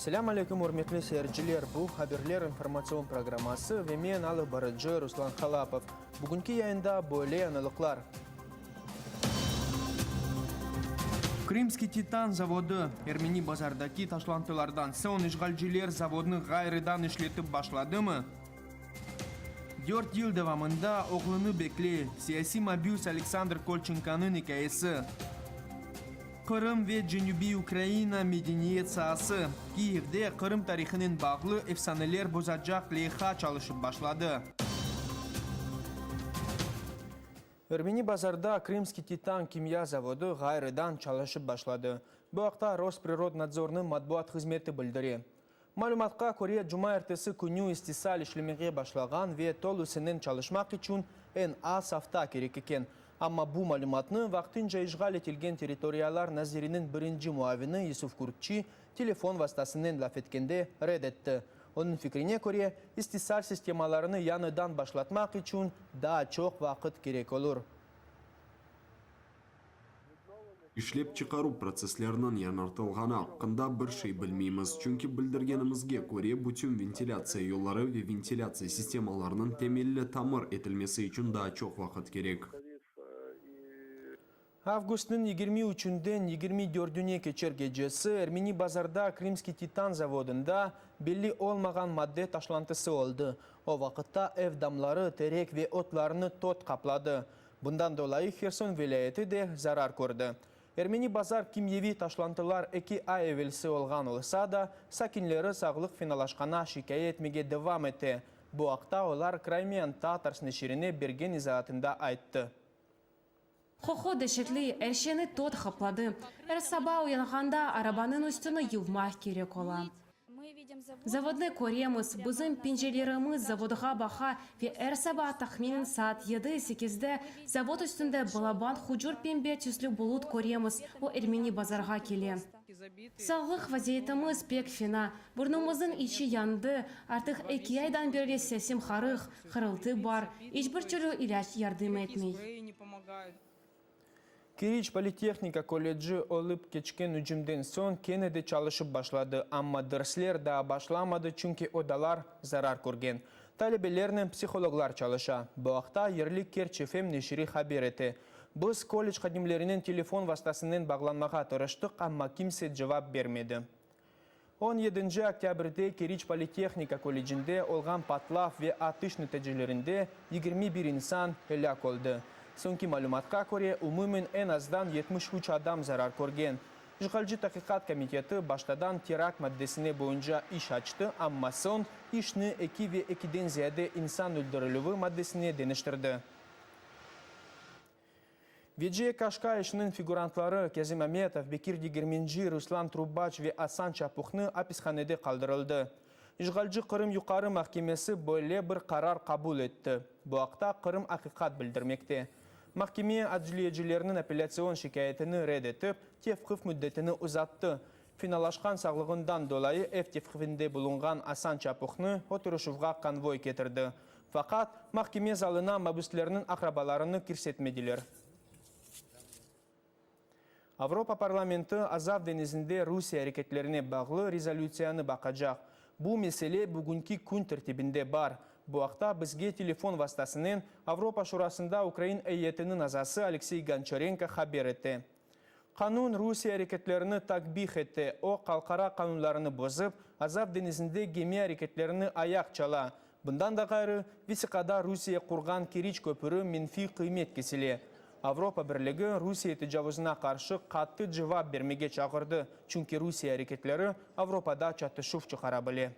Selâm aleyküm, ürmetli seyirciler! Bu, Haberler informatsion programması ve men, alıp barıcı Ruslan Halapov. Bugünki yayında böyle yañılıqlar. Krımskiy titan zavodı, Ermeni Bazardaki taşlantılardan soñ işğalciler zavodnı ğayrıdan işletip başladımı? Dört yıl devamında oğlunı bekley, siyasiy mabüs Aleksandr Kolçenkonıñ ikâyesi. Qırım ve Cenübiy Ukraina medeniyet saası, Kiyevde Qırım tarihınen bağlı efsaneler bozacaq leyha çalışıp başladı. Ermeni Bazarda Krımskiy titan kimya zavodı ğayrıdan çalışıp başladı. Bu aqta Rosprirodnadzornıñ matbuat hızmeti bildire. Malümatqa köre, cumaertesi künü istisal işlemege başlağan ve tolusınen çalışmaq içün eñ az afta kerek eken. Amma bu malümatnı vaqtınca işğal etilgen territoriyalar naziriniñ birinci muavini Yusuf Kürkçi telefon vastasınen laf etkende red etti. Onıñ fikrine köre, istisal sistemalarını yañıdan başlatmaq içün daa çoq vaqıt kerek olur. İşlep çıqaruv protsessleriniñ yañartılğanı aqqında bir şey bilmeymiz, çünki bildirgenimizge köre, bütün ventilâtsiya yolları ve ventilâtsiya sistemalarınıñ temelli tamir etilmesi içün daa çoq vaqıt kerek. Avgustnıñ 23-ünden 24-üne keçer gecesi Ermeni Bazarda Krımskiy titan zavodında belli olmağan madde taşlantısı oldı. O vaqıtta ev damları, terek ve otlarnı tot qapladı. Bundan dolayı Herson vilâyeti de zarar kördi. Ermeni Bazar kimyeviy taşlantılar eki ay evelsi olğan olsa da, sakinleri sağlıq fenalaşqana şikâye etmege devam ete. Bu aqta olar Crimean Tatars neşirine bergen izaatında ayttı. Qoqu deşetli, er şeyni tot qapladı. Er saba uyanğanda arabanıñ üstüni yuvmaq kerek ola. Zavodnı köremiz, bizim pencerelerimiz zavodğa baqa ve er saba tahminen saat yedi, sekizde zavod üstünde balaban hucur pembe tüslü bulut köremiz, o Ermeni Bazarğa kele. Sağlıq vaziyetimiz pek fena, burnumıznıñ içi yandı, artıq eki aydan berli sesim qarıq, hırıltı bar, iç bir türlü ilâc yardım etmey. Keriç politehnika kolledji olıp keçken ücümden soñ kene de çalışıp başladı, amma dersler daa başlamadı, çünki odalar zarar körgen. Talebelernen psihologlar çalışa. Bu aqta yerli Kerç FM neşiri haber ete. Biz kollej hadimlerinen telefon vastasınen bağlanmağa tırıştıq, amma kimse cevap bermedi. On yedinci oktâbrde Keriç politehnika kollecinde olğan patlav ve atış neticelerinde 21 insan elâk oldı. Soñki malümatqa köre, umumen eñ azdan 73 adam zarar körgen. İşğalci Taqiqat komiteti baştadan terakt maddesine boyunca iş açtı, amma soñ işni eki ve ekiden ziyade insan öldürilüvi maddesine deñiştirdi. Veciye Kaşka işiniñ figurantları Kâzim Ametov, Bekir Degermenci, Ruslan Trubaç ve Asan Çapuhnı apishanede qaldırıldı. İşğalci Qırım Yuqarı mahkemesi böyle bir qarar qabul etti. Bu aqta Qırım. Aqiqat bildirmekte. Mahkeme adliyecilerniñ apellâtsion şikâyetini red etip, tevqif müddetini uzattı. Fenalaşqan sağlığından dolayı ev tevqifinde bulunğan Asan Çapuhnı oturışuvğa konvoy ketirdi. Faqat, mahkeme zalına mabüslerniñ aqrabalarını kirsetmediler. Avropa parlamenti Azav deñizinde Rusiye areketlerine bağlı rezolütsiyanı baqacaq. Bu mesele bugünki kün tertibinde bar. Bu aqta bizge telefon vastasınen Avropa Şurasında ukrain eyyetiniñ azası Aleksey Gonçarenko haber ete. Qanun Rusiye areketlerini takbih ete, o, halqara qanunlarını bozıp, Azav deñizinde gemi areketlerini ayaq çala. Bundan da ğayrı, vesiqada Rusiye qurğan Keriç köpüri menfiy qıymet kesile. Avropa Birligi Rusiye tecavuzına qarşı qattı cevap bermege çağırdı, çünki Rusiye areketleri Avropada çatışuv çıqara bile.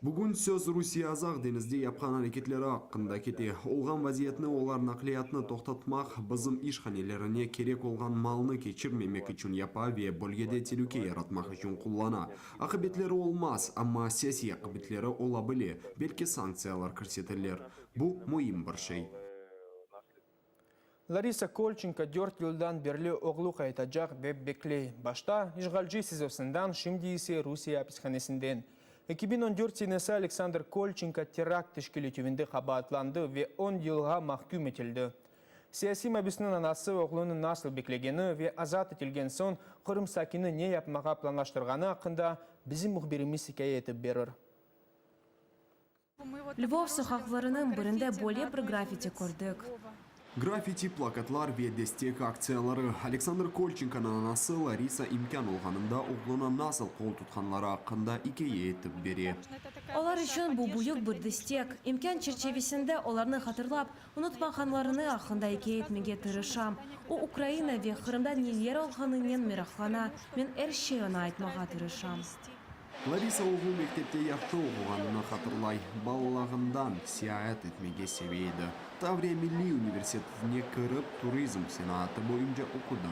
Bugün söz Rusiye Azaq deñizde yapqan areketleri aqqında kete. Olğan vaziyetni olar naqliyatnı toqtatmaq, bizim iş hanelerine kerek olğan malnı keçirmemek içün yapa ve bölgede telüke yaratmaq içün qullana. Aqibetleri olmaz, amma siyasiy aqibetleri ola bile, belki sanktsiyalar kirsetirler. Bu müim bir şey. Larisa Kolçenko dört yıldan berli oğlu qaytacaq dep bekley. Başta işğalci SİZOsından, şimdi ise Rusiye apishanesinden. 2014 senesi Aleksandr Kolçenko terakt teşkil etüvinde qabaatlandı ve on yılğa mahküm etildi. Siyasiy mabüsniñ anası oğlunı nasıl beklegeni ve azat etilgen soñ Qırım sakini ne yapmağa planlaştırğanı aqqında bizim mühbirimiz ikâye etip berir. Lvov soqaqlarınıñ birinde böyle bir graffiti kördik. Graffiti, plakatlar ve destek aktsiyaları. Aleksandr Kolçenkonıñ anası Larisa imkân olğanında oğluna nasıl qol tutqanları aqqında ikâye etip bere. Olar içün bu büyük bir destek. İmkân çerçivesinde olarnı hatırlap, unutmağanlarını aqqında ikâye etmege tırışam. O, Ukraina ve Qırımda neler olğanınen meraqlana. Men er şey oña aytmağa tırışam. Larisa oğlu mektepte yahşı oquğanını hatırlay. Balalığından seyaat etmege seve edi. Tavriya milliy universitetine kirip, turizm senaatı boyunca oqudı.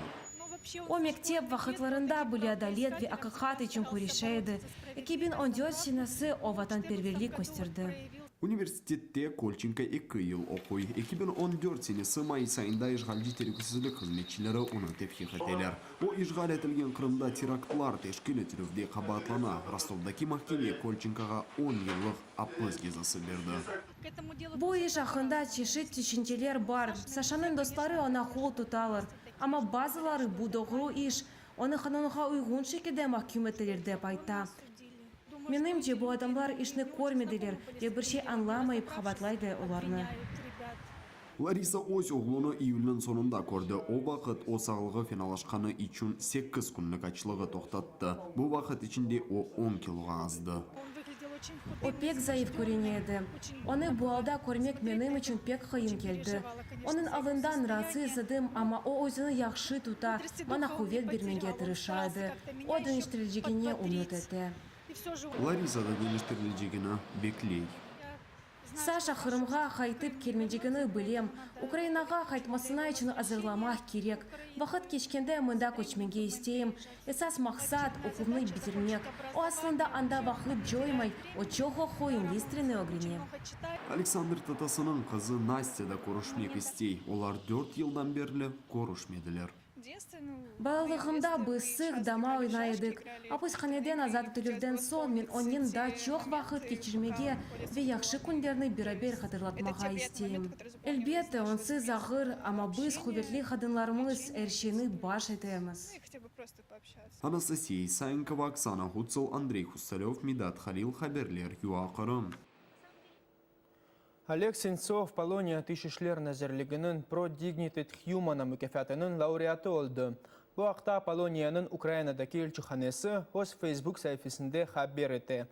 O, mektep vaqıtlarında bile adalet ve aqiqat içün küreşe edi. 2014 senesi o, vatanperverlik kösterdi. Universitette Kolçenko eki yıl oquy. 2014 senesi mayıs ayında işğalci telükesizlik hızmetçileri onı tevqif eteler. O, işğal etilgen Qırımda teraktlar teşkil etilüvde qabaatlana. Rostovdaki mahkeme Kolçenkoğa on yıllıq apis cezası berdi. Bu iş aqqında çeşit tüşünceler bar. Saşanıñ dostları oña qol tutalar. Amma bazıları bu doğru iş, onı qanunğa uyğun şekilde mahküm ettiler, dep ayta. Menimce, bu adamlar işni körmediler ve bir şey añlamayıp qabaatlaydı olarnı. Larisa öz oğlunı iyülniñ soñunda kördi. O vaqıt o, sağlığı fenalaşqanı içün sekiz künlük açlığı toqtattı. Bu vaqıt içinde o, on kiloğa azdı. O pek zayıf körüne edi. Onı bu alda körmek menim içün pek qıyın keldi. Onıñ alından raatsız edim, amma o özüni yahşı tuta, maña quvet bermege tırışa edi. O deñiştirilecegine ümüt ete. Larisa da deñiştirilecegini bekley. Saşa Qırımğa qaytıp kelmeycegini bilem. Ukrainağa qaytmasına içün azırlamaq kerek. Vaqıt keçkende mında köçmege isteyim. Esas maqsat, oquvnı bitirmek. O, aslında anda vaqıt coymay, o çoq oquy, ingliz tilini ögrene. Aleksandr tatasınıñ qızı Nastya da körüşmek istey. Olar dört yıldan berli körüşmediler. Balalığımda biz sıq dama oynay edik. Apishaneden azat etilüvden soñ men onen daa çoq vaqıt keçirmege ve yahşı künlerni beraber hatırlatmağa isteyim. Elbette, onsız ağır, amma biz quvetli qadınlarmız, er şeyni baş etemiz. Anastasiya Isaenkova, Oksana Ğutsıl, Andrey Hustalöv, Midat Halil, Haberler, UA Qırım. Oleg Sentsov Poloniya Tış işler nazirliginiñ Pro Dignitate Humana mukâfatınıñ laureatı oldı. Bu aqta Poloniyanıñ Ukrainadaki elçihanesi öz Facebook saifesinde haber ete.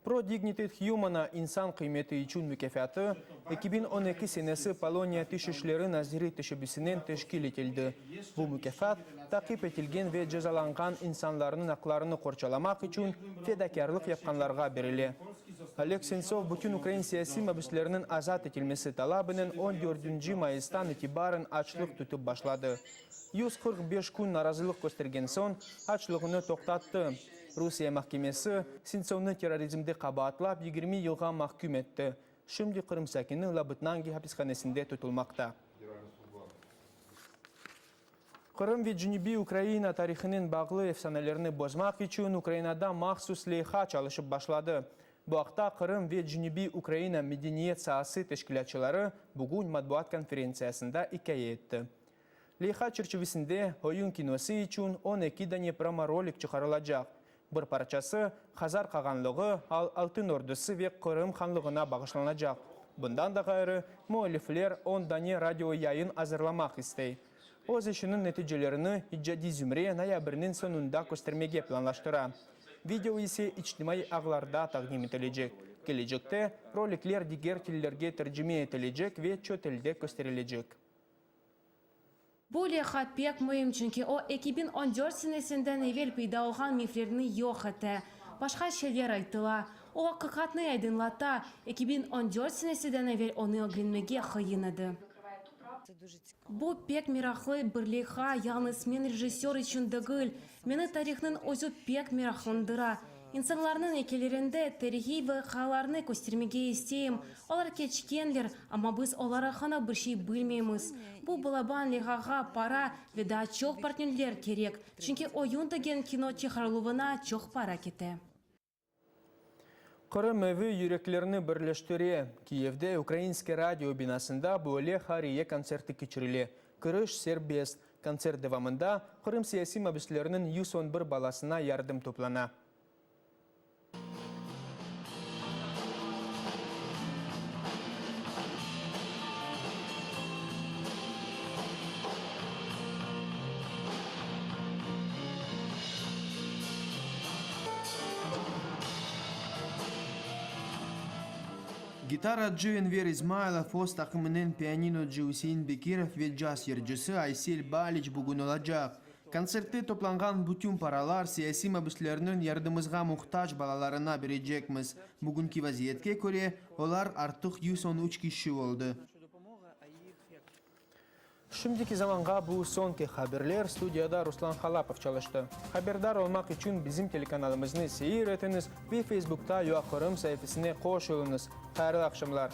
Pro Dignitate Humana insan qıymeti içün mukâfatı 2012 senesi Poloniya Tış işleri naziri teşebbüsinen teşkil etildi. Bu mukâfat, taqip etilgen ve cezalanğan insanlarnıñ aqlarını qorçalamaq içün fedakârlıq yapqanlarğa berile. Oleg Sentsov bütün ukrain siyasiy mabüsleriniñ azat etilmesi talabınen on dördünci mayıstan itibaren açlıq tutıp başladı. 145 kün narazılıq köstergen soñ, açlığını toqtattı. Rusiye mahkemesi Sentsovnı terrorizmde qabaatlap 20 yılğa mahküm etti. Şimdi Qırım sakini Labıtnangi apishanesinde tutulmaqta. Qırım ve Cenübiy Ukraina tarihınen bağlı efsanelerni bozmaq içün Ukrainada mahsus leyha çalışıp başladı. Bu aqta Qırım ve Cenübiy Ukraina medeniyet saası teşkilâtçıları bugün matbuat konferentsiyasında ikâye etti. Leyha çerçivisinde oyun kinosı içün 12 dane promo-rolik çıqarılacaq. Bir parçası Hazar Qağanlığı, Altın Ordusı ve Qırım Hanlığına bağışlanacaq. Bundan da ğayrı, müellifler on dane radioyayın azırlamaq istey. Öz işiniñ neticelerini icadiy zümre noyabrniñ soñunda köstermege planlaştıra. Video ise içtimaiy ağlarda taqdim etilecek. Kelecekte rolikler diger tillerge tercime etilecek ve çetelde kösterilecek. Bu leyha pek müim, çünki o, 2014 senesinden evel peyda olğan miflerni yoq ete, başqa şeyler aytıla. O, aqiqatnı aydınlata, 2014 senesinden evel onı ögrenmege qıyın edi. Bu pek meraqlı bir leyha, yalnız men rejissör içün degil, meni tarihnıñ özü pek meraqlandıra. İnsanlarnıñ ekelerinde tarihiy vaqialarnı köstermege isteyim, olar keçkenler, amma biz olar aqqında bir şey bilmeymiz. Bu balaban leyhağa para ve daa çoq partnörler kerek, çünki oyun degen kino çıqarıluvına çoq para kete. Qırım evi yüreklerni birleştire. Kiyevde Ukrainske radio binasında böyle hayriye kontserti keçirile. Kiriş serbest. Kontsert devamında Qırım siyasiy mabüsleriniñ 111 balasına yardım toplana. Gitaracı Enver İzmaylov öz taqımınen pianinocı Üsein Bekirov ve caz yırcısı Aysel Baliç bugün olacaq. Kontsertte toplanğan bütün paralar siyasiy mabüslerniñ yardımızğa muhtac balalarına berecekmiz. Bugünki vaziyetke köre, olar artıq 113 kişi oldı. Şimdiki zamanğa bu soñki haberler, studiyada Ruslan Halapov çalıştı. Haberdar olmaq içün bizim telekanalımıznı seyir etiñiz ve Facebookta UAQırım saifesine qoşulıñız. Hayırlı aqşamlar!